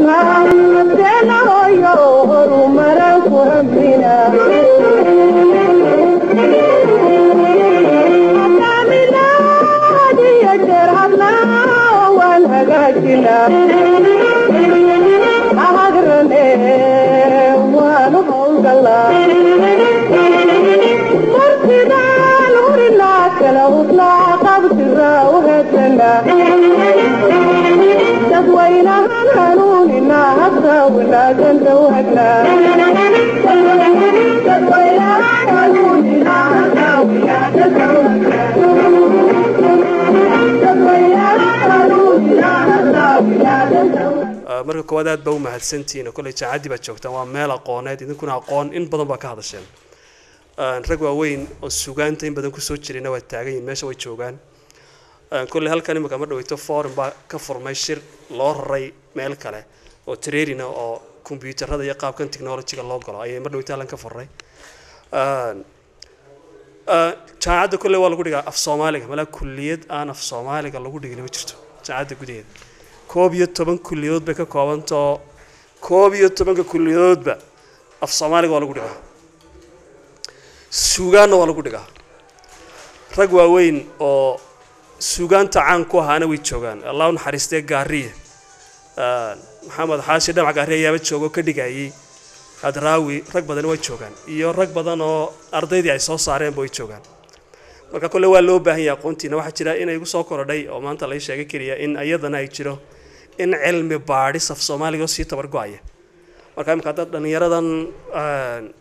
Hubsnaa afkeena hooyo, horumaran ku hamina. Hadiyo jeer hadlaa waan hagaajinaa, hahagrane waanu howlgalaa. Martidaan hurinaa, kala hubnaa, qabtiraa u heedsanaa. Dadwaynahan hanuuninaa, habka wanaaganta u hagnaa. Dadwaynahan hanuuninaa, habka wanaaganta u hagnaa. Dadwaynahan hanuuninaa, habka wanaaganta u hagnaa. Marka koowaad aad baa u mahadsantihiin oo kolley jaamacaddii baad joogtaan, waa meel aqooneed, idinkuna aqoon in badan baa ka hadasheen. Rag waaweyn oo sugaanta in badan kusoo jirayna waa taagan yihiin, meesha way joogaan. Kolley halkan imika ma dhaweyto forum baa ka furmay, shir loo raray meel kale oo training oo kombiyuutarada iyo qaabkan technology-ga loo galo ayay mar dhaweyto halkan ka furray. Jaamacadda kolley waa lagu dhigaa af Soomaaliga, malaa kulliyad aan af Soomaaliga lagu dhigin ma jirto. Jaamacadda gudaheeda 11 kulliyadood bay ka koobantao, 11-ka kulliyadoodba af Soomaaliga waa lagu dhigaa, suugaanna waa lagu dhigaa. Rag waaweyn oo suugaanta caan ku ahaana way joogaan. Allah u naxariistee Gaariye, Maxamed Xaashi Dhamac Gaariye ayaaba joogo ka dhigayay Hadraawi. Rag badani way joogaan iyo rag badan oo ardaydii ay soo saareenba way joogaan. Marka kolle waa loo baahan yahay aqoontiina. Waxaa jira inay igu soo korodhay oo maanta lay sheegay keliya in iyadana ay jiro in cilmi baadhis af Soomaaliga oo sii tabar go-aya. Marka imika dad dhalinyaradan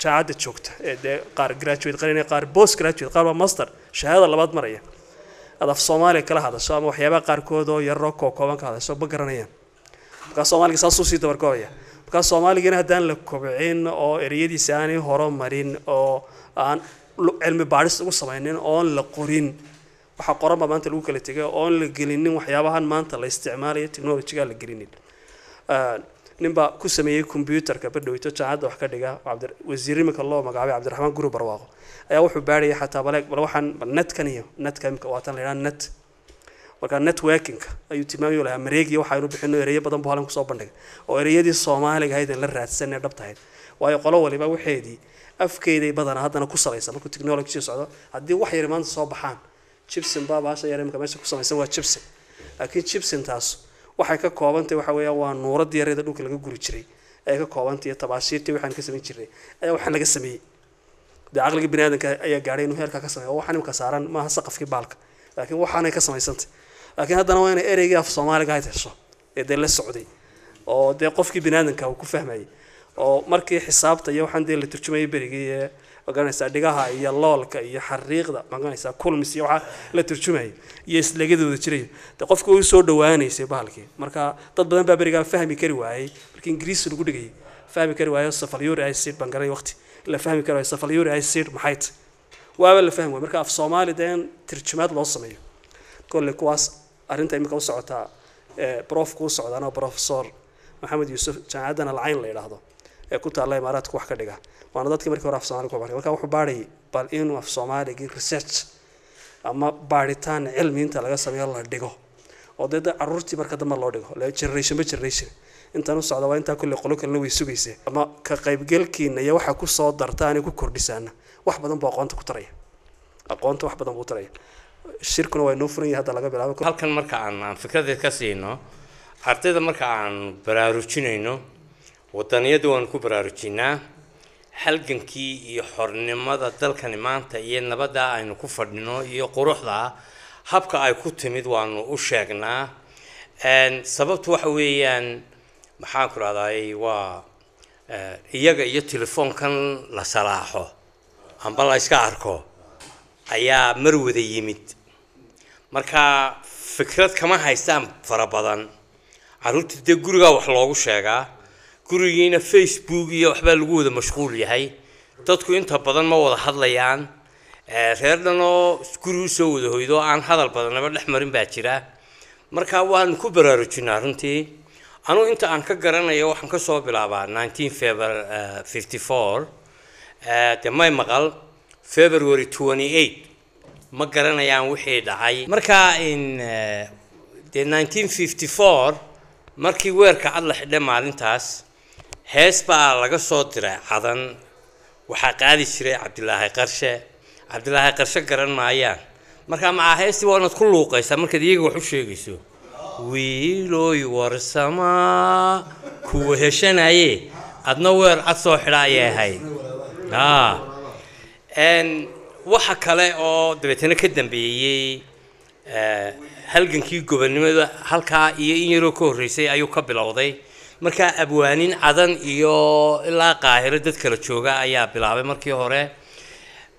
jaamacadda joogta ee dee qaar graduate qarinaya, qaar post graduate, qaar baa master shahaadada labaad maraya, aad af Soomaaliga kala hadasho ama waxyaabaha qaarkood oo yaroo kookooban ka hadasho, ma garanayaan. Markaa Soomaaliga saasuu sii tabar go-aya. Markaa Soomaaligana haddaan la kobcin oo ereyadiisa aanay horumarin oo aan cilmi baadhis ugu samaynin oon la qorin, waxa qoran baa maanta lagu kala tegay, oon la gelinin waxyaabahan maanta la isticmaalayo technology-ga la gelinin. Nin baa ku sameeyey computerka badhowto jaamacadda wax ka dhiga, wasiir imika loo magacaabay, Cabdiraxmaan Guri Barwaaqo, ayaa wuxuu baadhayay xataa bale bal waxaan bal netkan iyo netka imika waatan la yidhaha net. Marka networking ayuu tilmaamayu lahaa, mareegiya waxaynu bixino ereyo badan buu halkan kusoo bandhigay oo ereyadii Soomaaliga ahayd aan la raadsan ee dhabta ahayd, waayo qolo waliba waxeedii afkeeday badanaa haddana ku salaysan. Markuu technology socdo, haddii wax yar maanta soo baxaan, gypsum baa baasha yar imika meesha ku samaysan waa gypsum, laakiin gypsum taas waxay ka koobantahay waxa weeyaan waa nuuradii yareeda dhulka laga guri jiray ay ka koobantahay iyo tabaashiirtii waxaan ka samayn jirnay ayaa waxaan laga sameeyey. Dee caqligii bini aadamka ayaa gaadhay inuu heerkaa ka sameeyo. Waxaan imika saaran maaha saqafkii baalka, laakiin waxaanay ka samaysantay. Laakiin haddana waa inay ereygii af Soomaaliga ahayd hesho ee dee la socday oo dee qofkii bini aadamka uu ku fahmayay, oo markii xisaabta iyo waxaan dee la turjumayay berigii ee magaranaysaa dhigaha iyo loolka iyo xariiqda, magaranaysaa kulmis iyo waxaa la turjumayay iyo isleegyadooda jiray, dee qofka u soo dhawaanaysay bahalkii. Marka dad badan baa berigaa fahmi kari waayey markii Ingiriisi lagu dhigayay, fahmi kari waayo sulfuric acid baan garanay waqti la fahmi kari waayo sulfuric acid maxay tahay, waaba la fahmi waayey. Marka af Soomaali dee in turjumaad loo sameeyo kolley kuwaas arrinta imika u socotaa, profku u socdaana Professor Maxamed Yuusuf, jaamacaddana Alcayn la yidhaahdo ee ku taalla Imaaraadka wax ka dhiga, waana dadkii markii hore af Soomaaliga ku baray. Marka wuxuu baadhayay bal inuu af Soomaaligii research ama baadhitaan cilmi inta laga sameeyo la dhigo oo dee carruurtii marka dambe loo dhigo generation by generation. Intaan u socda waa intaa. Kolley qolo kalena way sugaysay ama ka qaybgalkiina iyo waxa kusoo dartaanay ku kordhisaana wax badan buu aqoonta ku taraya, aqoonta wax badan buu taraya. Shirkuna waa inoo furan yahay hadda laga bilaabo. Halkan marka aan fikradeed ka siino ardayda, marka aan baraarujinayno wadaniyadda, waan ku baraarujinaa halgankii iyo xornimada dalkani maanta iyo nabadda aynu ku fadhino iyo quruxda habka ay ku timid waanu u sheegnaa. Sababtu waxa weeyaan, maxaan ku rahday, waa iyaga iyo telefoonkan la salaaxo amba la iska arko ayaa mar wada yimid. Marka fikrad kama haystaan fara badan carruurta. Dee gurigaa wax loogu sheegaa, gurigiina Facebook iyo waxbaa lagu wada mashquul yahay, dadku inta badan ma wada hadlayaan. Reer dhan oo guri usoo wada hoydo aan hadal badanaba dhex marin baa jira. Marka waan ku baraarujinaa runtii. Anugu inta aan ka garanayo waxaan kasoo bilaabaa 19 February 54. Dee may maqal February 28, ma garanayaan wixii dhacay. Marka in dee 1954 Markii weerka cad la xidhay maalintaas, hees baa laga soo diray Cadan. Waxaa qaadi jiray Cabdilaahi Qarshe. Cabdilaahi Qarshe garan maayaan. Markaa macaa heestii waa inaad ku luuqaysaa markaad iyaga wax u sheegayso. Wiilooy warsamaa kuwa heshanaye, adna weer cad soo xidha ayay ahayd. Waxa kale oo dabeetana ka dambeeyey halgankii gobonnimada halkaa iyo in yaroo ka horreysay ayuu ka bilowday. Markaa abwaanin Cadan iyo ilaa Qaahiro dad kala jooga ayaa bilaabay markii hore.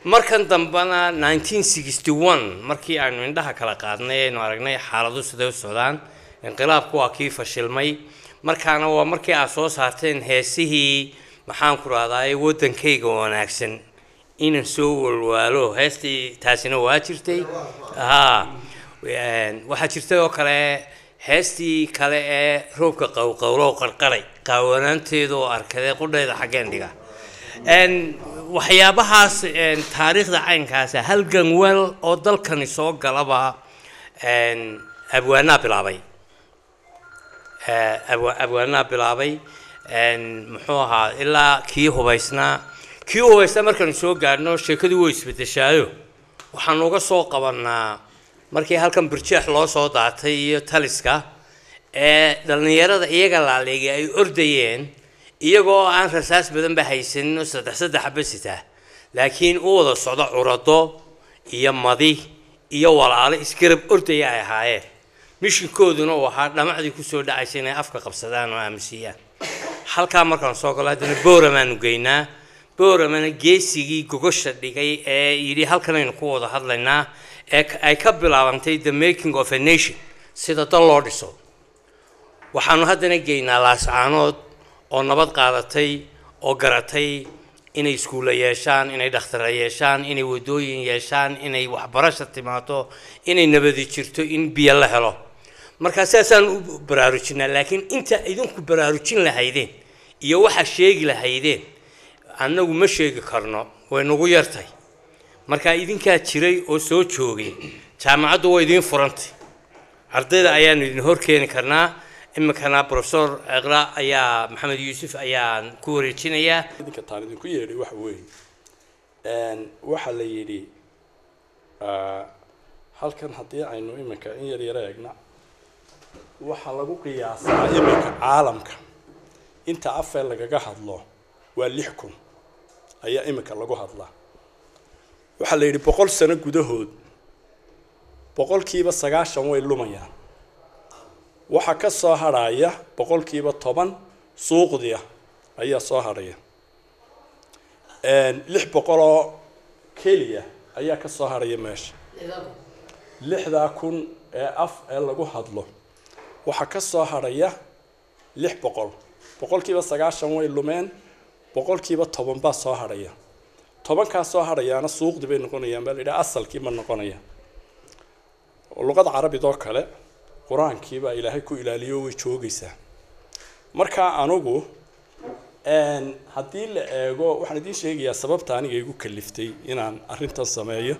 Markan dambena 1961 markii aynu indhaha kala qaadnay, aynu aragnay xaaladu siday u socdaan, inqilaabku waa kii fashilmay. Markaana waa markii aad soo saarteen heesihii, maxaan ku rahdaay, waddankayga wanaagsan inaan soo walwaalo, heestii taasina waa jirtay. Ha, waxaa jirtay oo kale heestii kale ee roobka qowqowlow qarqaray qaawanaanteeda oo arkadee qudheeda xaggeen dhiga. Waxyaabahaas taariikhda caynkaasa, halgan wel oo dalkani soo galaba abwaanaa bilaabay, abwaanaa bilaabay. Muxuu ahaa ilaa kii hubaysnaa? Kii hubaysnaa markaanu soo gaadhno sheekadu way isbedeshaayo. Waxaanu uga soo qabanaa markii halkan Birjeex loo soo daatay iyo taliska ee dhallinyarada iyaga laaleegay ay ordayeen, iyagoo aan rasaas badan ba haysanin oo saddex saddex xaba sitaa, laakiin u wada socdo curado iyo madi iyo walaalo isgarab ordaya ay ahaayeen. Mishinkooduna uu ahaa dhamacdii kusoo dhacaysa inay afka qabsadaan oo aamusiiyaan. Halkaa markaan soo galo, haddana Booramaanu geynaa. Booramana geesigii gogosha dhigay ee yidhi halkanaynu ku wada hadlaynaa, ee ay ka bilaabantay the making of a nation, sida dal loo dhiso. Waxaanu haddana geynaa Laascaanood oo nabad qaadatay oo garatay inay iskuulla yeeshaan, inay dhakhtara yeeshaan, inay wadooyin yeeshaan, inay waxbarasha timaado, inay nabadi jirto, in biyo la helo. Markaa sidaasaan u baraarujinaa. Laakiin inta idinku baraarujin lahaydeen iyo waxa sheegi lahaydeen annagu ma sheegi karno, way nagu yartay. Marka idinkaa jiray oo soo joogay, jaamacaddu way idiin furantay, ardayda ayaanu idin hor keeni karnaa. Iminkana Professor Iqra ayaa, Maxamed Yuusuf ayaan ku wareejinayaa. Idinka taan idinku yeedhay waxa weeye, waxaa la yidhi halkan haddii aynu iminka in yar yaro eegna, waxaa lagu qiyaasaa iminka caalamka inta afee lagaga hadlo waa 6000 ayaa iminka lagu hadlaa. Waxaa la yidhi 100 sano gudahood 90% way lumayaan, waxaa ka soo hadhaya 10% suuqdiya ayaa soo hadhaya, 600 oo keliya ayaa ka soo hadhaya meesha. 6000 ee af ee lagu hadlo waxaa ka soo hadhaya 600. 90% way lumeen, 10% baa soo hadhaya. 10-kaa soo hadhayaana suuqdi bay noqonayaan baa la yidhaha, asalkii ma noqonaya. Luqada carabidoo kale qur-aankii baa Ilaahay ku ilaaliyo, way joogaysaa. Marka anugu haddii la eego, waxaan idiin sheegayaa sababta aniga igu kaliftay inaan arrintan sameeyo.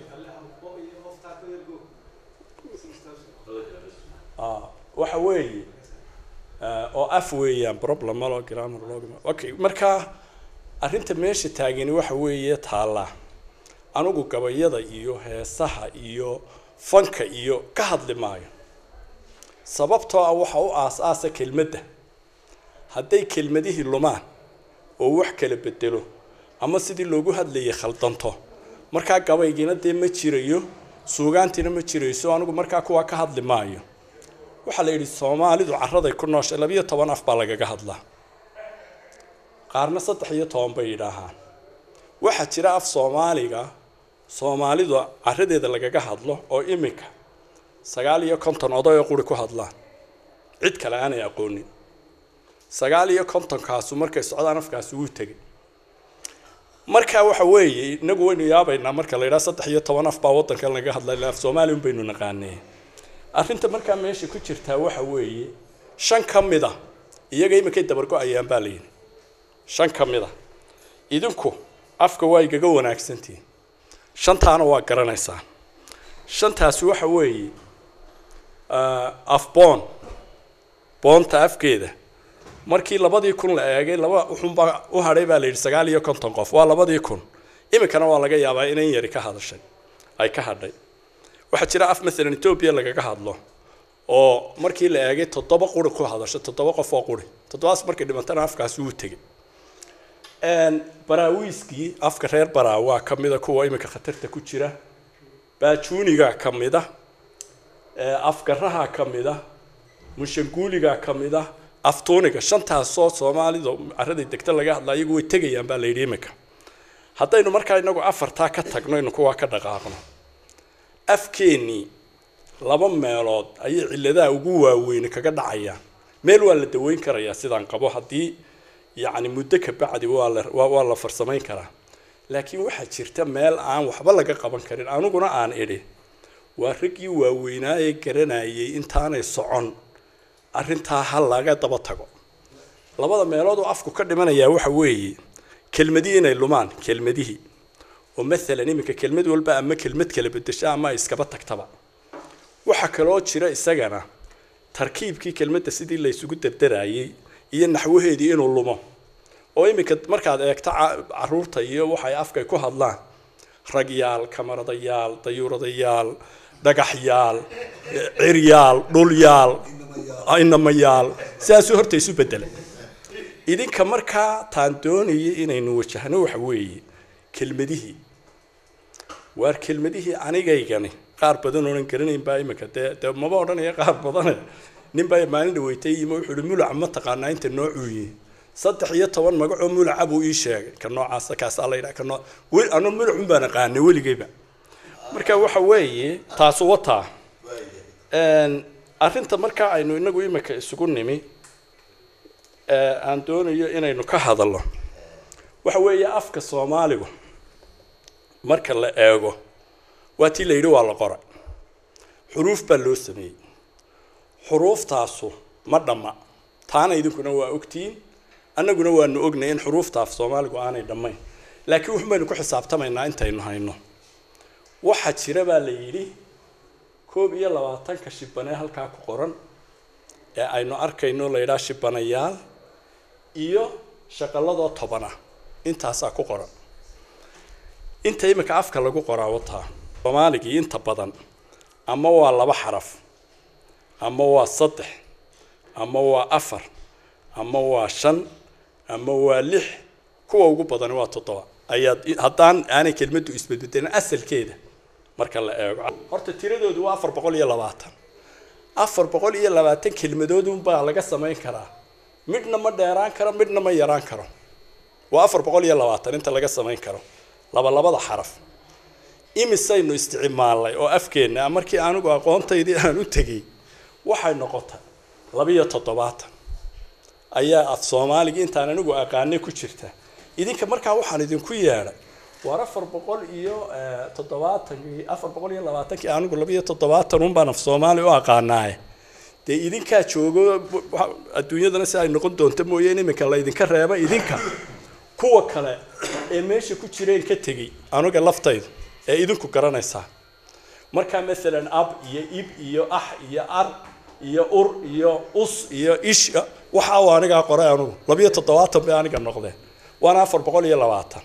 Waxa weeye oo af weeyaan problem malo grammar logma. Okay, marka arrinta meesha taagani waxa weeye taallaa, anigu gabayada iyo heesaha iyo fanka iyo ka hadli maayo, sababtoo ah waxa u aas-aasa kelmadda. Hadday kelmadihii lumaan oo wax kala bedelo ama sidii loogu hadlayay khaldanto, markaa gabaygiina dee ma jirayo, suugaantiina ma jirayso. Anigu markaa kuwaa ka hadli maayo. Waxaa la yidhi Soomaalidu carraday ku nooshay 12 af baa lagaga hadlaa, qaarna 13 bay yidhaahaan. Waxaa jira af Soomaaliga Soomaalidu carradeeda lagaga hadlo oo iminka 59 oday oo quri ku hadlaan, cid kale aanay aqoonin. 59-kaasu markay socdaan afkaasi wuu tegay. Marka waxa weeye inagu waynu yaabaynaa marka la yidhaha 13 af baa waddankan laga hadlay, af Soomaali un baynu naqaanee. Arrinta markaa meesha ku jirtaa waxa weeye shan ka mid a iyaga iminkay dabargo-ayaan baa la yidhi. Shan ka mid a idinku afka waa igaga wanaagsantihiin, shantaana waa garanaysaa. Shantaasi waxa weeye afboon. Boonta afkeeda markii 2000 la eegay, laba wuxuunbaa u hadhay baa la yidhi 59 qof, waa 2000. Iminkana waa laga yaabaa inan yari ka hadashay, ay ka hadhay. Waxaa jira af maalan Etoobiya lagaga hadlo oo markii la eegay 7 quri ku hadasho, 7 qof oo quri, 7daas markay dhimantana afkaasi wuu tegey. Baraawiiskii afka reer Baraa waa ka mida kuwa iminka khatarta ku jira, Baajuunigaa ka mida, Afgaraha ka mida, Mushanguuligaa ka mida, Aftuuniga. Shantaasoo Soomaalida carraday degta laga hadla iyagu way tegayaan baa la yidhi. Iminka haddaynu markaa inagu afartaa ka tagno, inu kuwaa ka dhaqaaqno, afkeennii laba meelood ayay cilladaha ugu waaweyni kaga dhacayaan. Meel waa la daweyn karayaa sidaan qabo, haddii yacni muddo ka bacdi waa la farsamayn karaa, laakiin waxaa jirta meel aan waxba laga qaban karin. Aniguna aan idhi waa raggii waaweynaa ee garanayay intaanay socon arrintaa ha laga daba tago. Labada meelood oo afku ka dhimanayaa waxa weeye kelmadihii inay lumaan, kelmadihii oo maalan iminka kelmad walba ama kelmad kala bedesho ama ay iskaba tagtaba. Waxaa kaloo jira isagana tarkiibkii kelmadda sidii la isugu dardaraayey iyo naxwaheedii inuu lumo, oo iminka markaad eegto caruurta iyo waxay afkay ku hadlaan, ragyaal, kamaradayaal, dayuuradayaal, dhagaxyaal, ciryaal, dhulyaal, inamayaal, sidaasuu horta isu bedelay. Idinka markaa taan doonayay inaynu wajahno waxa weeye kelmadihii. Waar kelmadihii anigaygani qaar badan oonan garanayn baa iminka dee maba odhanaya qaar badane. Nin baa maalin dhaweytay yimi, wuxuu ihi mulaca ma taqaanaa inta noocuu yihi? 13 magacoo mulaca buu ii sheegay, ka noocaasa kaasaa la yidhaha, ka nooc anu mulacun baan aqaanay weligayba. Marka waxa weeye taasu wataa arrinta. Markaa aynu inagu iminka isugu nimi aan doonayo inaynu ka hadalno waxa weeye afka Soomaaligu marka la eego, waa tii la yidhi waa la qoray, xuruuf baa loo sameeyey, xuruuftaasu ma dhamma. Taana idinkuna waa ogtihiin, annaguna waanu ognay in xuruufta af Soomaaligu aanay dhammayn, laakiin wuxun baynu ku xisaabtamaynaa intaynu hayno. Waxaa jira baa la yidhi 21-ka shibanee halkaa ku qoran ee aynu arkayno la yidhaha shibanayaal iyo shaqaladoo 10 ah, intaasaa ku qoran. Inta iminka afka lagu qoraa wataa Soomaaligii inta badan ama waa 2 xaraf, ama waa 3, ama waa 4, ama waa 5, ama waa 6, kuwa ugu badani waa 7. Ayaad haddaan aanay kelmaddu isbedbedelin asalkeeda marka la eego, horta tiradoodu waa 420. 420 kelmadood unbaa laga samayn karaa, midhna ma dheeraan karo, midhna ma yaraan karo. Waa 420 inta laga samayn karo labalabada xaraf. Imisaynu isticmaalnay oo afkeenna? Markii anigu aqoontaydii aan u tegey waxay noqotay 72 ayaa af Soomaaligii intaan anigu aqaanay ku jirta. Idinka markaa waxaan idinku yeedhay waar 470-kii, 420-kii, anigu 72 un baan af Soomaali u aqaanaaye. Dee idinkaa joogo adduunyadana si ay noqon doonto mooye in iminka la idinka reeba idinka kuwa kale ee meesha ku jireen ka tegey aniga laftaydu ee idinku garanaysaa. Markaa maalan ab iyo ib iyo ax iyo ar iyo ur iyo us iyo ish, waxa uu anigaa qoray anugu 72 bay aniga noqdeen, waana 420.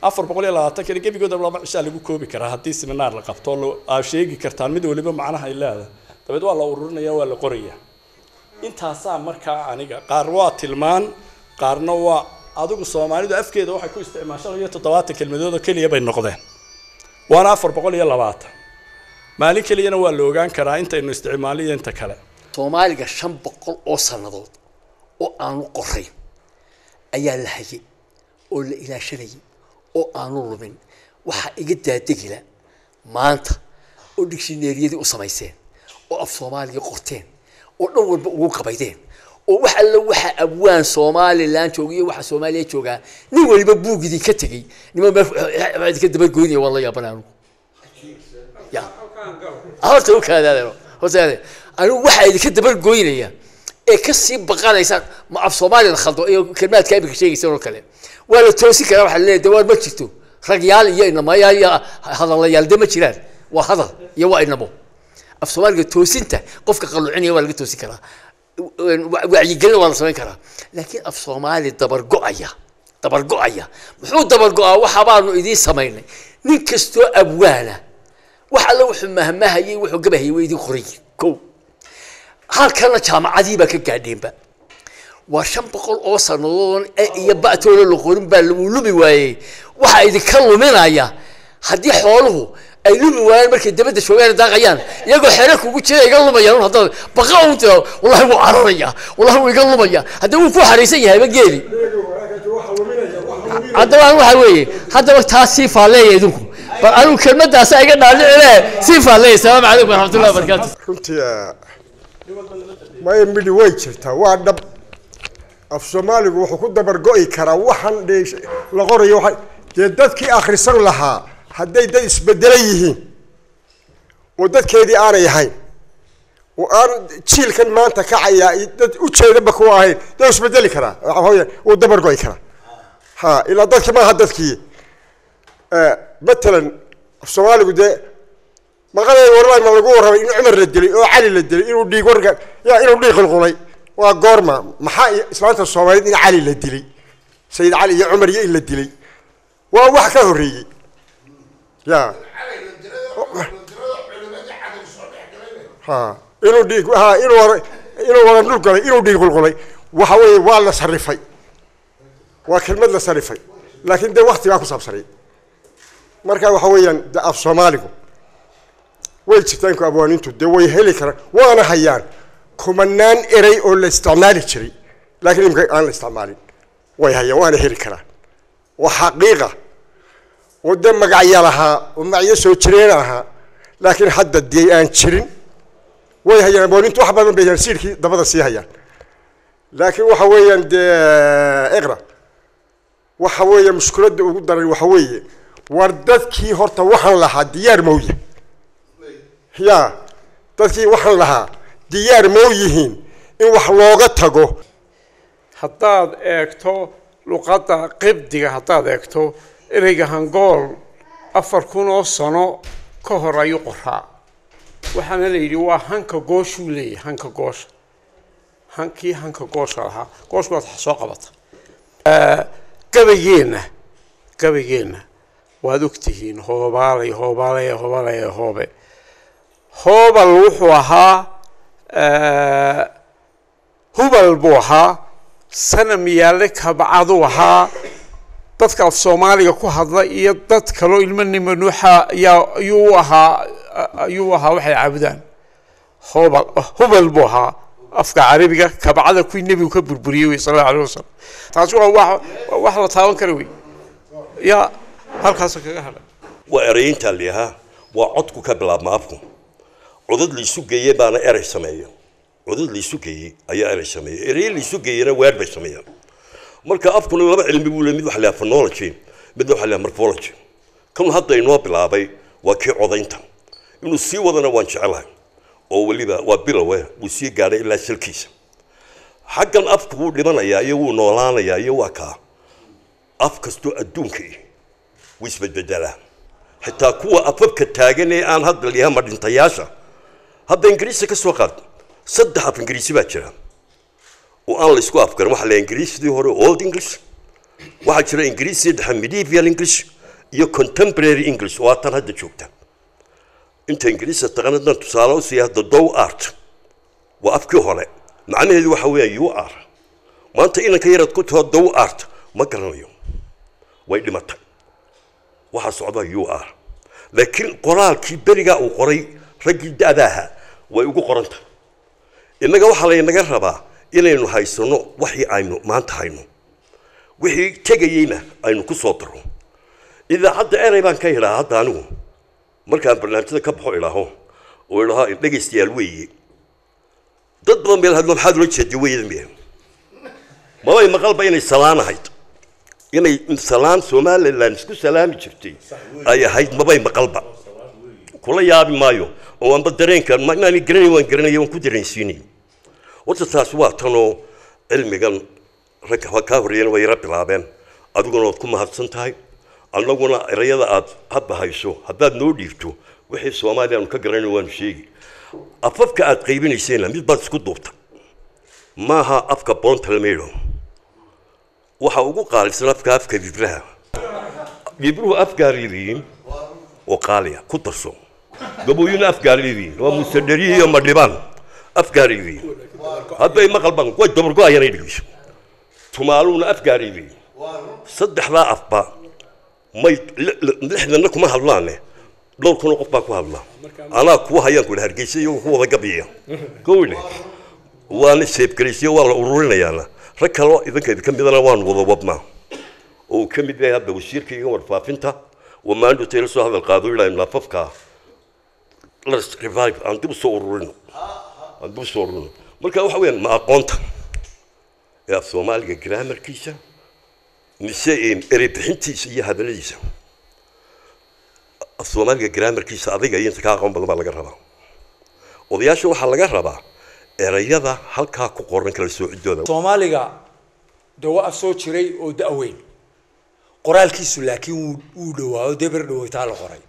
420-kana gebigooda 2 cishaa lagu koobi karaa haddii seminaar la qabto oo aad sheegi kartaan mid waliba macnaha ay leedahay, dabeed waa la ururinaya, waa la qoraya. Intaasaa markaa aniga qaar waa tilmaan, qaarna waa adigu. Soomaalidu afkeeda waxay ku isticmaashaan 75 kelmadood oo keliya bay noqdeen, waana 420. Maalin keliyana waa la ogaan karaa intaynu isticmaaliyo inta kale. Soomaaliga 500 oo sannadood oo aanu qorayn ayaa la hayay oo la ilaashanayay oo aanu lumin. Waxaa iga daadegila maanta oo digshineeriyadii u samayseen oo af Soomaaliga qorteen oo dhan walba ugu qabaydeen oo wax alla waxa abwaan Somaliland jooga iyo waxa Soomaaliya joogaa nin waliba buug idinka tegey, niman meel idinka dabagoynaya, waan la yaabana anigu. Ya horta u kaadaadeen, horta anigu waxaa idinka dabagoynaya ee kasii baqanaysaan ma af Soomaaliya la khaldo iyo kelmaadka imika sheegaysan oo kale waa la toosin karaa. Waxaa leeyahay dawaan ma jirto, ragyaal iyo inamayaal iyo hadalayaal de ma jiraan, waa hadal iyo waa inamo. Af Soomaaliga toosinta qofka qalluucinaya waa laga toosin karaa. Wacyigelin waa la samayn karaa, laakiin af Soomaali dabargo-aya, dabargo-aya muxuu dabargo-aa? Waxa baanu idiin samaynay, nin kastoo abwaana wax alle wuxuu mahmahayay, wuxuu gabahayay way idin qorayin. Kow halkana jaamacadii baa ka gaadheenba, waa 500 oo sanadood e iyo ba'tooda la qorin baa lagu lumi waayey. Waxaa idinka luminaya haddii xooluhu ay lumi waayaan markay dabadda joogaan, daaqayaan iyagoo xere kugu jira, iga lumayaan un haddaad baqa un tiro, wallahi wuu cararaya, wallahi wuu iga lumaya, haddii wuu ku xariisan yahayba geeli. Haddaba an waxa weeye, haddaba taas sii faalleeya idinku, bal anigu kelmadaasa iga dhaadhicile, sii faalleeya. Asalaamu calaykum waraxmatullahi wabarakaatu. Runtii maya, midhi way jirtaa, waa dhab. Af Soomaaligu wuxuu ku dabargo'i karaa waxaan dee la qorayo, waxa dee dadkii akhrisan lahaa hadday dad isbedelan yihiin oo dadkeedii aanay ahayn oo aan jiilkan maanta kacayaa iyo dad ujeedaba kuwa ahayn, dee isbedeli karaa, waxa weeye wuu dabargo'i karaa. Ha ilaa dadki maaha dadkii. Matalan af Soomaaligu dee maqalay warlaay ma lagu warramay in Cumar la dilay oo Cali la dilay, inuu dhiig warka ya inuu dhiig qulqulay, waa goorma? Maxaa islaanta Soomaaliyeed in Cali la dilay, Sayid Cali iyo Cumar iyo in la dilay waa wax ka horreeyey ya ha inuu dhiig ha inuu wara inuu waran dhul galay, inuu dhiig qulqulay, waxa weeye waa la sarifay, waa kelmad la sarifay, laakiin dee waktigaa ku saabsanay. Marka waxa weeyaan de af Soomaaligu way jirtaa inku abwaaniintu dee way heli karaan, waana hayaan kumanaan erey oo la isticmaali jiray laakiin imika aan la isticmaalin, way hayaan waana heli karaan. Waa xaqiiqa oo dee magacyo lahaa oo magacyo soo jireen ahaa laakiin hadda dee aan jirin, way hayaan abwaaniintu, wax badan bay hayaan, siirkii dabada sii hayaan. Laakiin waxa weeyaan dee iqra, waxa weeye mushkiladda ugu daran waxa weeye, war dadkii horta waxaan lahaa diyaar mawya ya dadkii waxaan lahaa diyaar mau yihiin in wax looga tago? Haddaad eegto luqadda Qibdiga, haddaad eegto ereyga hangool, 4000 oo sano ka hor ayuu qoraa. Waxaana la yidhi waa hanka gooshuu leeyahay, hanka goosha, hankii hanka goosha lahaa, gooshku waad soo qabata. Gabaygeenna, gabaygeenna waad ogtihiin, hoobaalay hoobaalay hoobaalay hoobe hoobal wuxuu ahaa, hubal buu ahaa, sanam yaalle kabcaduu ahaa. Dadka af Soomaaliga ku hadla iyo dad kaloo ilmo nimanuuxa ayaa ayuu u ahaa, ayuu ahaa waxay caabudaan. Hoobal hubal buu ahaa afka Carabiga, kabcada kuwii nebigu ka burburiyey wey sal allahu alayh wasalam. Taasi waa wax la taaban kara wey, ya halkaasa kaga hadhay. Waa ereyntaa liahaa, waa codku ka bilaabma afku, codad laisu geeye baana erey sameeya, codad laisu geeyey ayaa erey sameeya, erey laisu geeyena weer bay sameeyaan. Marka afkuna laba cilmi buu leeyahay, mid waxa la yidhaha phonology, midna waxa la yidhaha morphology. Kan hadda inoo bilaabay waa kii codaynta, inuu sii wadana waan jecelahay, oo weliba waa bilowe wuu sii gaadhay ilaa salkiisa. Xaggan afku wuu dhimanayaa iyo wuu noolaanayaa iyo waa kaa af kastoo adduunka ih wuu isbedbedelaa, xitaa kuwa afafka taagan ee aan hadda liyaha madhintayaasha. Hadda Ingiriisi ka soo qaad, 3 af Ingiriisi baa jira oo aan la isku afgaran. Waxaa la Ingiriisidii hore, Old English, waxaa jira Ingiriisi dhexe, Medieval English, iyo Contemporary English oo tan hadda joogta. Inta Ingiriista taqaan haddaan tusaale u siiya, hadda thou art waa afkii hore, macnaheedu waxa weeyaan you are. Maanta inanka yaraad ku taho thou art ma garanayo, way dhimatay, waxaa socda you are. Laakiin qoraalkii berigaa uu qoray raggii da'daaha way ugu qoran tahay. Innaga waxaa laynaga rabaa inaynu haysano waxii aynu maanta hayno, wixii tegayeyna aynu ku soo darro. Idaacadda erey baan ka idhaa hadda anigu markaan barnaamijyada ka baxo, idhaaho oo idhaha dhegaystayaal weeye, dad badan meel hadlo, maxaad ula jeeday weeyada miya? Mabay maqalba inay salaan ahayd, inay salaan Somaliland isku salaami jirtay ay ahayd, mabay maqalba. Kula yaabi maayo oo aanba dareenka maani garanay, waan garanaya, waan ku dareensiinay. Horta taas waa tanoo cilmigan ragga kaa horreeyana way yara bilaabeen, adiguna waad ku mahadsan tahay. Annaguna erayada aad hadba hayso haddaad noo dhiibto, wixii Soomaaliya aanu ka garanayno waanu sheegi. Afafka aad qaybinayseenna mid baad isku duubta. Maaha afka boonta lama yidho, waxa ugu qaalisan afka afka bibraha. Bibruhu afgaariyiin oo qaaliya ku darso, gabooyina afgaariyiin waa musadheriyi iyo madhibaan afgaariyiin, hadday maqalban way dabargo-ayaan ay dhegeyso. Tumaaluhuna afgaariyiin. Saddexdaa afba may lixdanna kuma hadlaane, dhowr kun oo qof baa ku hadla. Anaa kuwa hayaan ku Hargeysa iyagoo ku wada gabiya gowle, waana seebgaraysiyo, waa la ururinayaana. Rag kaloo idinka idinka midana waanu wada wadnaa, oo uu ka mid yahay hadda wasiirka iga warfaafinta oo maanta tayla soo hadal qaado ilaa naafafka let's revive, aan dib u soo ururino, aan dib u soo ururino. Marka waxa weeyaan, ma aqoonta ee af Soomaaliga grammarkiisa mise erey bixintiisa iyo hadalladiisa? Af Soomaaliga grammarkiisa adiga iyo inta ka aqoon badan baa laga rabaa. Odayaasha waxaa laga rabaa erayada halkaa ku qoran kala soocidooda. Soomaaliga dee waa af soo jiray oo da-weyn, qoraalkiisu laakiin wuu dhawaayo, dee ber dhawaytaa la qoray.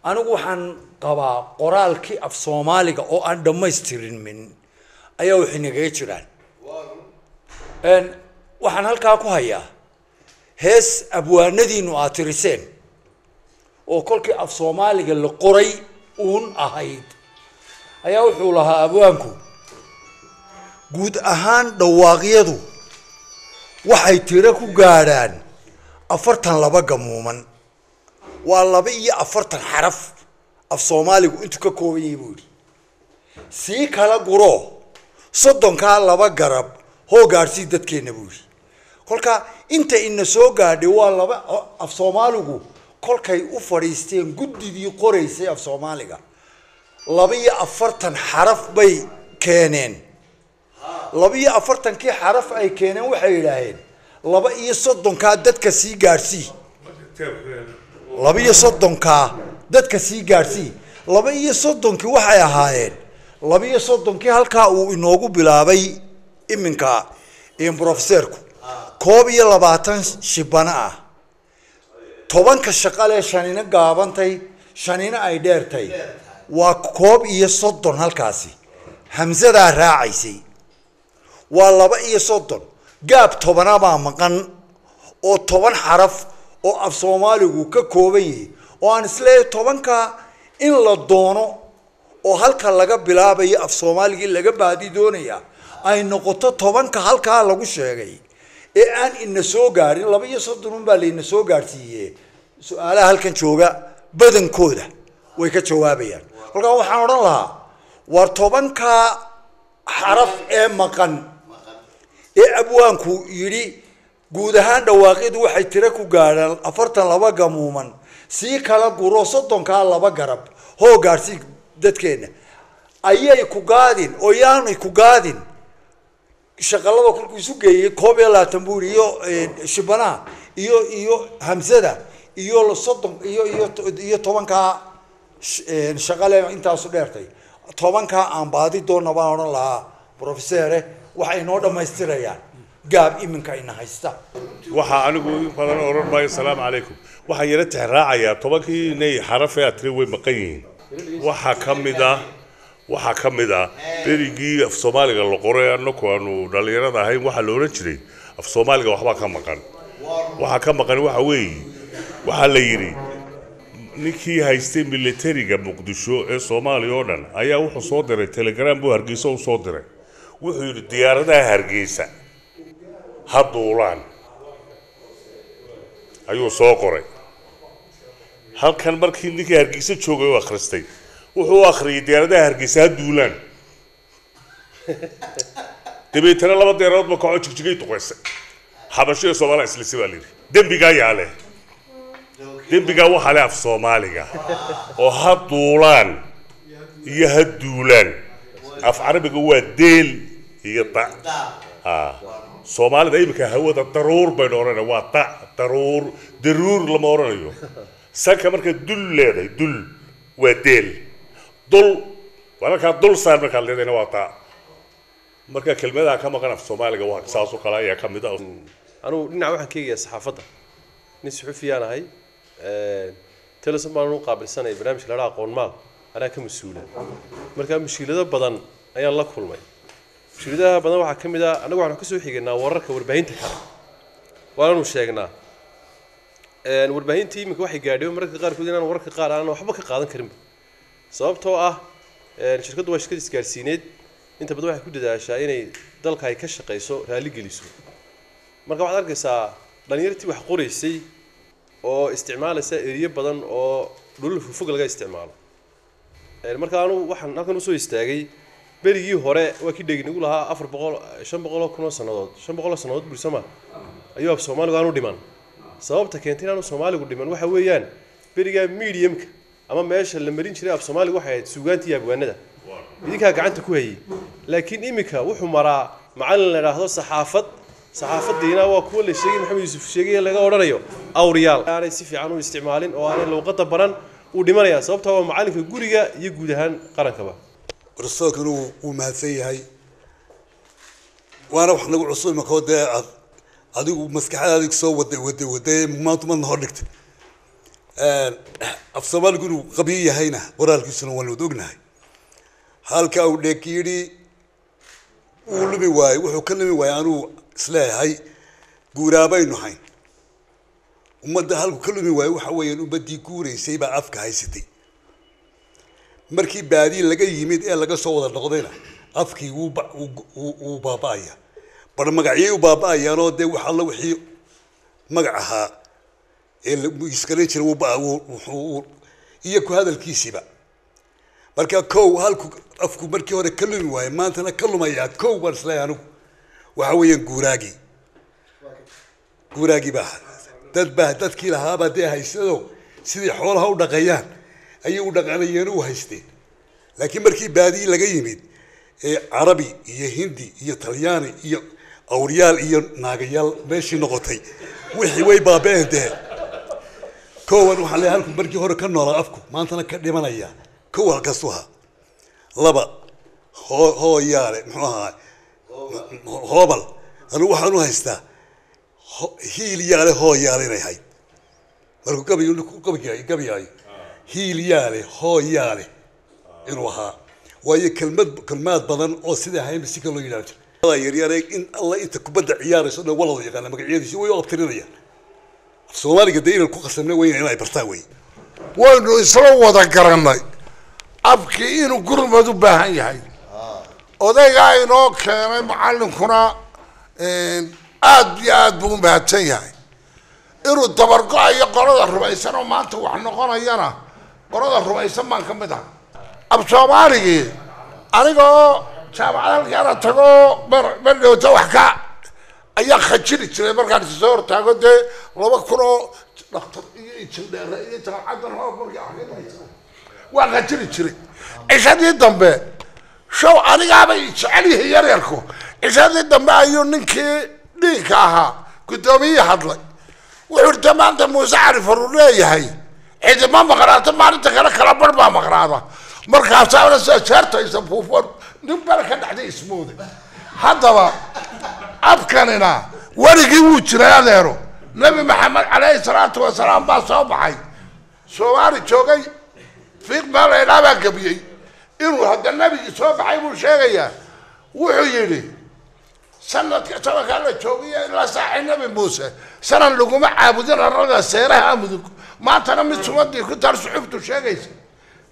Anigu waxaan qabaa qoraalkii af Soomaaliga oo aan dhammaystirin ayaa waxay nagaga jiraan. Waxaan halkaa ku hayaa hees abwaanadiinu aad tiriseen oo kolkii af Soomaaliga la qoray uun ahayd, ayaa wuxuu lahaa abwaanku: guud ahaan dhawaaqyadu waxay tiro ku gaadhaan 42 gamuuman. Waa 42 xaraf af Soomaaligu intuu ka kooban yahay, buu yidhi. Sii kala guro 30-kaa laba garab hoo gaadhsii dadkeenna, buu yidhi. Kolka inta ina soo gaadhay waa laba. Af Soomaaligu kolkay u fadhiisteen guddidii qoraysay af Soomaaliga, 42 xaraf bay keeneen. 42-kii xaraf ay keeneen waxay yidhaaheen 32-kaa dadka sii gaadhsii, 32-kaa dadka sii gaadhsii. 32-kii waxay ahaayeen 32-kii halkaa uu inoogu bilaabay iminka professeerku: 21 shibano ah, 10-ka shaqale, shanina gaabantay, shanina ay dheertay, waa 31. Halkaasi hamsadaa raacaysay, waa 32. Gaab 10-a baa maqan oo 10 xaraf oo af Soomaaligu ka kooban yahay, oo aan isleeyahay 10-ka in la doono oo halka laga bilaabayo af Soomaaligii laga baadi doonaya ay noqoto 10-ka halkaa lagu sheegay ee aan ina soo gaadhin. 32 un baa laina soo gaadhsiiye. Su-aalaha halkan jooga badankooda way ka jawaabayaan. Kolkaa waxaan odhan lahaa, war 10-ka xaraf ee maqan ee abwaanku yidhi guud ahaan dhawaaqyadu waxay tiro ku gaadhaan 42 gamuuman, sii kala guro 30-kaa laba garab hoo gaadhsii dadkeenna, ayay ku gaadin oo yaanay ku gaadin. Shaqalada kolkuu isu geeyey 21 buu yidhi, iyo shibanaha iyo hamsada iyo 30 iyo 10-kaa shaqale intaasu dheertay. 10-kaa aan baadi doonna baan odhan lahaa professore, waxay inoo dhammaystirayaan gaab iminka ina haysta. Waxaa anigu in badan odhan maayo. Asalaamu calaykum. Waxaan yara tixraacayaa 10-kii inay xarafee aad tiri way maqan yihiin. Waxaa ka mid ah berigii af Soomaaliga la qoray, annaku aanu dhallinyarada ahayn, waxaa la odhan jiray af Soomaaliga waxbaa ka maqan. Waxaa ka maqan waxa weeye, waxaa la yidhi ninkii haystay militariga Muqdisho ee Soomaaliya oo dhan ayaa wuxuu soo diray telegram buu Hargeysa u soo diray. Wuxuu yidhi diyaaradaha Hargeysa ha duulaan ayuu soo qoray. Halkan markii ninkii Hargeysa joogay u akhristay, wuxuu u akhriyay diyaaradaha Hargeysa ha duulaan. Dabeetana laba diyaaradood ba kaco, Jigjigay duqeysay. Xabasho iyo Soomaaliya islisi baa la yidhi. Dembigaa yaa leh? Dembigaa waxaa leh af Soomaaliga oo ha duulaan iyo ha duulaan. Af Carabiga waa deel iyo da. Soomaalida iminka hawada daruur baynu odhanaya, waa da, daruur, daruur lama odhanayo. Sanka markaad dul leedahay, dul waa deel, dul waa markaa dul saar markaad leedahayna waa taa. Marka kelmadaha ka maqan af Soomaaliga waa saas oo kale ayaa ka mid ah. Anugu dhinaca waxaan ka eegayaa saxaafadda, nin suxufiyaan ahay, Telesom baan u qaabilsanaya barnaamijka la dhaha Aqoon Maal, anaa ka mas-uula. Marka mushkilado badan ayaan la kulmay. Mushkiladaha badan waxaa ka mid ah annagu waxaanu kasoo xigaynaa wararka warbaahinta kale, waananu sheegnaa warbaahintii iminka waxay gaadhay mararka qaarkood inaan wararka qaar aanan waxba ka qaadan karinba, sababtoo ah shirkaddu waa shirkad isgaarsiineed, inta badan waxay ku dadaashaa inay dalka ay ka shaqayso raali geliso. Marka waxaad arkaysaa dhalinyartii wax qoraysay oo isticmaalaysa eriyo badan oo dhulal fogfog laga isticmaalo. Marka anu waxaan halkan usoo istaagay berigii hore waa kii dhegin igu lahaa 400 500,000 oo sannadood, 500 sannadood bursama ayuu af Soomaaligu aanu dhiman. Sababta keentay inaanu Soomaaligu dhiman waxa weeyaan berigaa mediumka ama meesha la marin jiray af Soomaaligu waxay ahayd suugaanta iyo abwaanada idinkaa gacanta ku hayay, laakiin iminka wuxuu maraa macallin la idhaahdo saxaafad, saxaafadiina waa kuwa la sheegay Maxamed Yuusuf sheegay laga odhanayo awriyaal aanay si fiican u isticmaalin oo aanay luuqadda baran uu dhimanayaa, sababtoo waa macallinka guriga iyo guud ahaan qarankaba. Rasuulkuna wuu mahadsan yahay, waana wax nagu cusub imakoo dee aad adigu maskaxdaada soo waday waday waday maanta madna hor dhigtay. Af Soomaaligu inuu qabiyo yahayna qoraalkiisuna waan wada ognahay. Halka uu dheeg yidhi wuu lumi waayey, wuxuu ka lumi waayey anuu isleeyahay guuraabaynu hayn. Ummadda halku ka lumi waayey waxa weeyaan ummaddii guuraysay baa afka haysatay. Markii baadii laga yimid ee laga soo wada noqdayna afkii wuu baaba'aya, bar magacyay u baaba'ayaanoo dee wax alla wixii magac ahaa ee iskaran jiray wuu iyo ku hadalkiisiiba. Marka kow halku afku markii hore ka lumi waayey maantana ka lumayaa kow baan isleeyahay anigu waxa weeyaan guuraagii, guuraagii baa dad baa dadkii lahaabaa dee haysado sidii xoolaha u dhaqayaan ayay u dhaqanayeen u haysteen. Laakiin markii baadii laga yimid ee Carabi iyo Hindi iyo Talyaani iyo awriyaal iyo naagayaal meeshii noqotay wixii way baaba'een dee. Kowan waxaan leeyahay halku markii hore ka noolaa afku maantana ka dhimanaya kow halkaas u ahaa. Laba hooyaale muxuu ahaa hoobal, anigu waxaan u haystaa hiil yaale hooyaale inay ahayd. Markuu gabayu gabayaayo hiil yaale hooyaale inuu ahaa, waayo kelmad kelmaad badan oo sida ahaynba si kale loo yidhaahdo jira. Yaryare in alla inta kubadda ciyaarayso dhan waa la yaqaana magacyadiisi way u abtirinayaan. Af Soomaaliga dee inaan ku qasabna weyna inay bartaan wey. Waynu isla wada garannay afkii inuu gurmad u baahan yahay. Odaygaa inoo keenay macallinkuna aad iyo aad buu u mahadsan yahay. Inuu dabargo-ayo qolada rumaysan oo maanta wax noqonayana qolada rumaysan baan ka mid ah. Af Soomaaligii anigoo jaamacad halkaana tago mardhowta wax ka ayaa khajiri jiray markaan is soo hortaago dee 2000 oo dhakhtar iyo ijildheere iyo jaamacaddan hoob markii wax ka dhigaysa waan khajiri jiray. Cishadii dambe show anigaabay jecel yihiin yaryarku. Cishadii dambe ayuu ninkii dhiinka ahaa guddoomiyihii hadlay, wuxuu yidhi maanta Muuse Cali Faruu leeyahay cidima maqnaata maalinta kale kala bar baa maqnaada. Markaasaana sida jeertaysa fuufoon nin bala ka dhacday ismooday. Haddaba afkanina weligii wuu jiray adeero. Nabi Maxamed calayhi salaatu wasalaam baa soo baxay, Soomaali joogay fiiq meel laydhaa baa gabiyey inuu hadda nabigii soo baxay buu sheegayaa. Wuxuu yidhi sanadka sanadkaa la joogiyo ilaa saaxi Nabi Muuse sanan laguma caabudin arlada seeraha mudug, maantana mid sumadii ku taal suxuftu sheegaysa.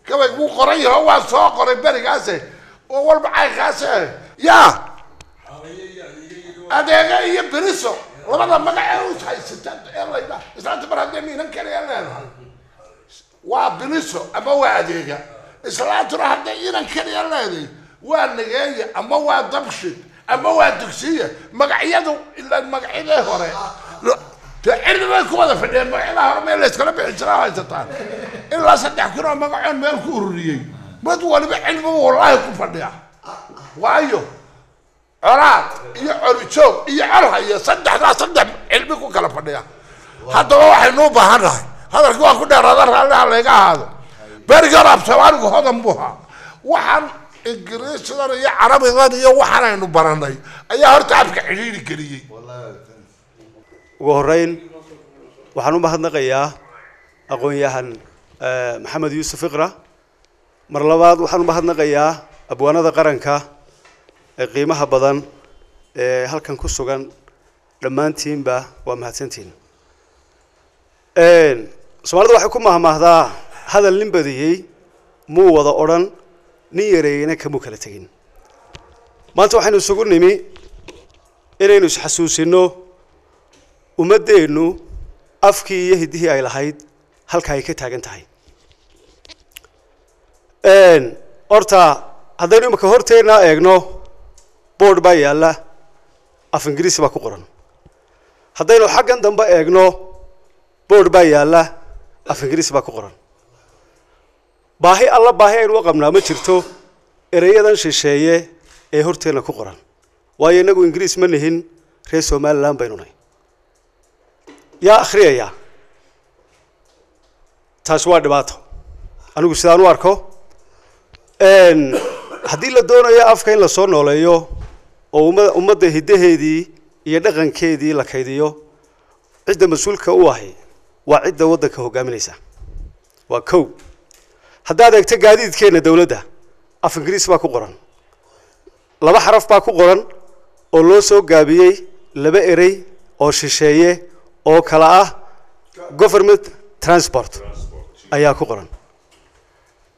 Gabay wuu qoran yaho waa soo qoray berigaase oo walba caynkaase yaa adeega iyo beriso labada magac ee u haysata ee laydhaa islaanta mar haddee miinan kaliya leedahay waa beriso ama waa adeega, islaantuna hadday inan kaliya leedahay waa nageeya ama waa dabshid ama waa dugsiya. Magacyadu ilaa magacyadii hore dee cilmi bay ku wada fadhiyeen, magacyadaha hore meel layskala bixi jiraa haysataan ilaa 3000 oo magacoon meel ku ururiyey mid waliba cilmibu wallaahi ku fadhiya. Waayo colaad iyo colijoog iyo colhaya saddexdaa saddex cilmi ku kala fadhiya. Haddaba waxaynu u baahan nahay hadalkii waan ku dheeraada raalliha layga ahaado. Berigii hore af Soomaaligu hodan buu ahaa, waxaan Ingiriisidan iyo Carabidan iyo waxaan aynu baranay ayaa horta afka cidhiidhi geliyey. Ugu horreyn waxaan u mahadnaqayaa aqoon-yahan Maxamed Yuusuf Iqra. Mar labaad waxaan u mahadnaqayaa abwaanada qaranka Ee qiimaha badan ee halkan ku sugan, dhammaantiinba waa mahadsantihiin. Soomaalida waxay ku mahmaahdaa, hadal nin badiyey muu wada odhan, nin yareeyeyna kamuu kala tegin. Maanta waxaynu isugu nimi inaynu isxasuusinno ummaddeennu afkii iyo hiddihii ay lahayd halka ay ka taagan tahay. Horta haddaynu imika horteennaa eegno, board baa yaalla, af Ingiriisi baa ku qoran. Haddaynu xaggan dambe eegno, board baa yaalla, af Ingiriisi baa ku qoran. Baahi alla baahi aynu u qabnaa ma jirto ereyadan shisheeye ee horteenna ku qoran, waayo innagu Ingiriis ma nihin, reer Somaliland baynu nahay. Yaa akhriyaya? Taasi waa dhibaato. Anigu sidaan u arko, haddii la doonayo afka in lasoo nooleeyo oo ummadda hiddaheedii iyo dhaqankeedii la kaydiyo, cidda mas-uulka u ahi waa cidda waddanka hogaaminaysa. Waa kow. Haddaad eegto gaadiidkeenna dowladda, af Ingiriis baa ku qoran. Laba xaraf baa ku qoran oo loo soo gaabiyey laba erey oo shisheeye oo kala ah government transport ayaa ku qoran.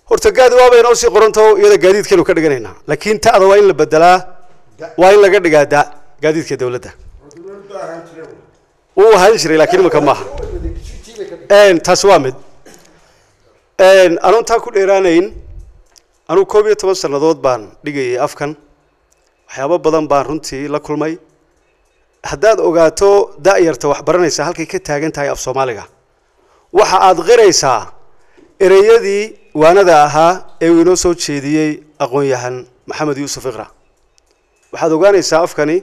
Horta gaadi waaba inoo sii qoranto, iyada gaadiidkeenu ka dhiganaynaa, laakiin ta'da waa in la bedelaa, waa in laga dhigaa da gaadiidka dowladda. Wuu ahaan jiray, laakiin imika maaha. Taasi waa mid anoon taa ku dheeraanayn. Anugu 11 sannadood baan dhigayay afkan, waxyaabo badan baan runtii la kulmay. Haddaad ogaato da'yarta wax baranaysa halkay ka taagan tahay af Soomaaliga, waxa aad qiraysaa ereyadii waanada ahaa ee uu inoo soo jeediyey aqoon-yahan Maxamed Yuusuf Iqra. Waxaad ogaanaysaa afkani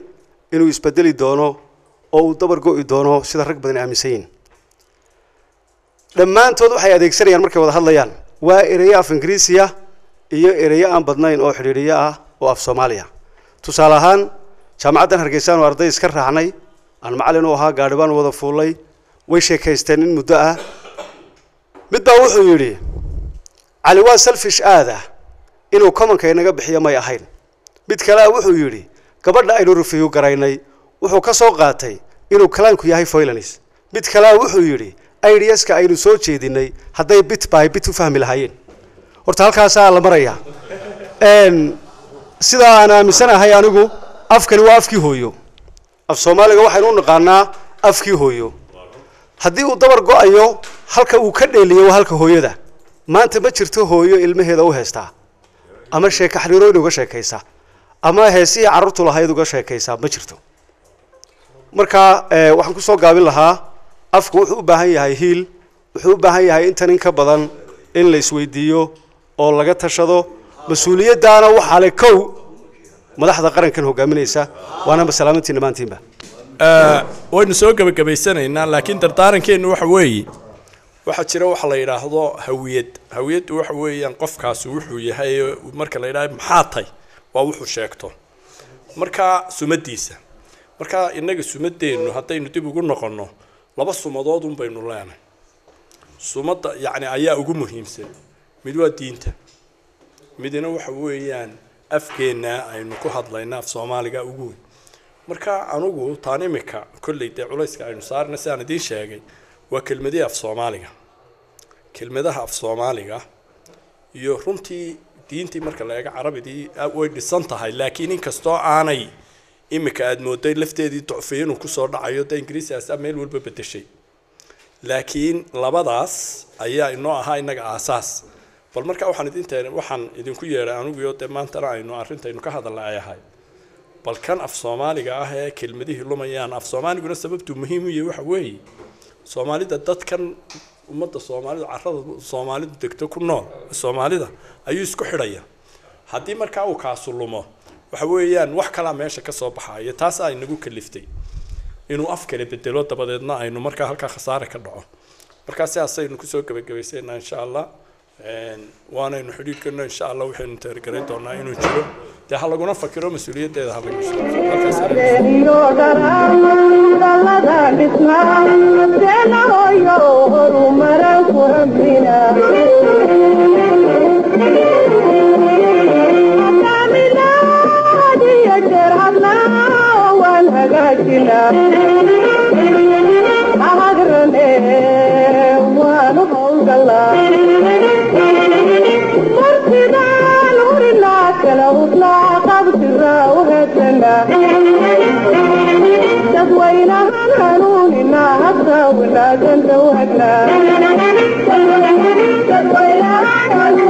inuu isbedeli doono oo uu dabar go'i doono, sida rag badan aaminsan yihin. Dhammaantood waxay adeegsanayaan markay wada hadlayaan waa ereyo af Ingiriisiya iyo ereyo aan badnayn oo xidhiidhiyo ah oo af Soomaaliya. Tusaale ahaan, jaamacaddan Hargeysaan oo arday iska raacnay, aan macallin u ahaa, gaadhi baan wada fuulay. Way sheekaysteen in muddo ah. Mid baa wuxuu yidhi, "Cali waa selfish aada, inuu commonka inaga bixiyo may ahayn." Mid kale wuxuu yidhi, "Gabadha aynu review garaynay wuxuu ka soo qaatay inuu clanku yahay violence." Mid kale wuxuu yidhi, "Ideaska aynu soo jeedinay hadday bit by bit u fahmi lahaayeen." Horta halkaasaa la marayaa. Sidaa aan aaminsanahay anigu, afkani waa afkii hooyo. Af Soomaaliga waxaynu u naqaanaa afkii hooyo. Haddii uu dabar go-ayo, halka uu ka dheeliyo waa halka hooyada. Maanta ma jirto hooyo ilmaheeda u heestaa ama sheeka xariirooyin uga sheekaysa ama heesihii carruurtu lahayd uga sheekaysaa, ma jirto. Marka waxaan kusoo gaabin lahaa, afku wuxuu u baahan yahay hiil, wuxuu u baahan yahay intan in ka badan in la isweydiiyo oo laga tashado. Mas-uuliyaddaana waxaa le kow madaxda qarankan hogaaminaysa. Waana masalaamantiin dhammaantiinba. Waynu soo gebagabaysanaynaa, laakiin dardaarankeenu waxa weeye, waxaa jira waxa la yidhaahdo hawiyad. Hawiyaddu waxa weeyaan qofkaasi wuxuu yahay. Marka la yidhahdo maxaa tay, waa wuxuu sheegto marka sumadiisa. Marka innaga sumadeennu haddaynu dib ugu noqonno, laba sumadood un baynu leenahay. Sumadda yacni ayaa ugu muhiimsan. Mid waa diinta, midna waxa weeyaan afkeenna aynu ku hadlayna, af Soomaaliga ugu weyn. Marka anugu taan imika kolley dee culayska aynu saarna, sidaan idiin sheegay, waa kelmadihii af Soomaaliga, kelmadaha af Soomaaliga. Iyo runtii diintii marka la eego, carabidii way dhisan tahay, laakiin inkastoo aanay imika aada mooday lafteedii ducfay inuu kusoo dhacayo, dee Ingiriisigaasa meel walba bedeshay. Laakiin labadaas ayaa inoo ahaa innaga aasaas. Bal marka waxaan idin waxaan idinku yeedhay aniguyo dee maantana aynu arrintaynu ka hadalna ay ahay bal kan af Soomaaliga ah ee kelmadihii lumayaan. Af Soomaaliguna sababtuu muhiim u yahay waxa weeye, Soomaalida, dadkan ummadda Soomaalida, carrada Soomaalidu degto ku nool, Soomaalida ayuu isku xidhaya. Haddii markaa uu kaasu lumo, waxa weeyaan wax kalaa meesha ka soo baxaya. Taas ay nagu kaliftay inuu af kale bedelo, dabadeedna aynu markaa halkaa khasaare ka dhaco. Markaa sidaasaynu kusoo gebagabaysaynaa, insha Allah. Waanaynu xidhiidhkana, insha Allah, waxaynu teergarayn doonaa inuu jiro. Dee ha laguna fakiro, mas-uuliyaddeeda ha lagu halkaas. Iyo dhalada dhisnaa seenahoyo horumaran ku hamina. Hagaajinaa mahagrane waanu howlgalaa martidaan hurinaa kala hudnaa qabtiraa u heesanaa dadwaynahan hanuuninaa habka wanaagsan u hagnaa dadwaynahan.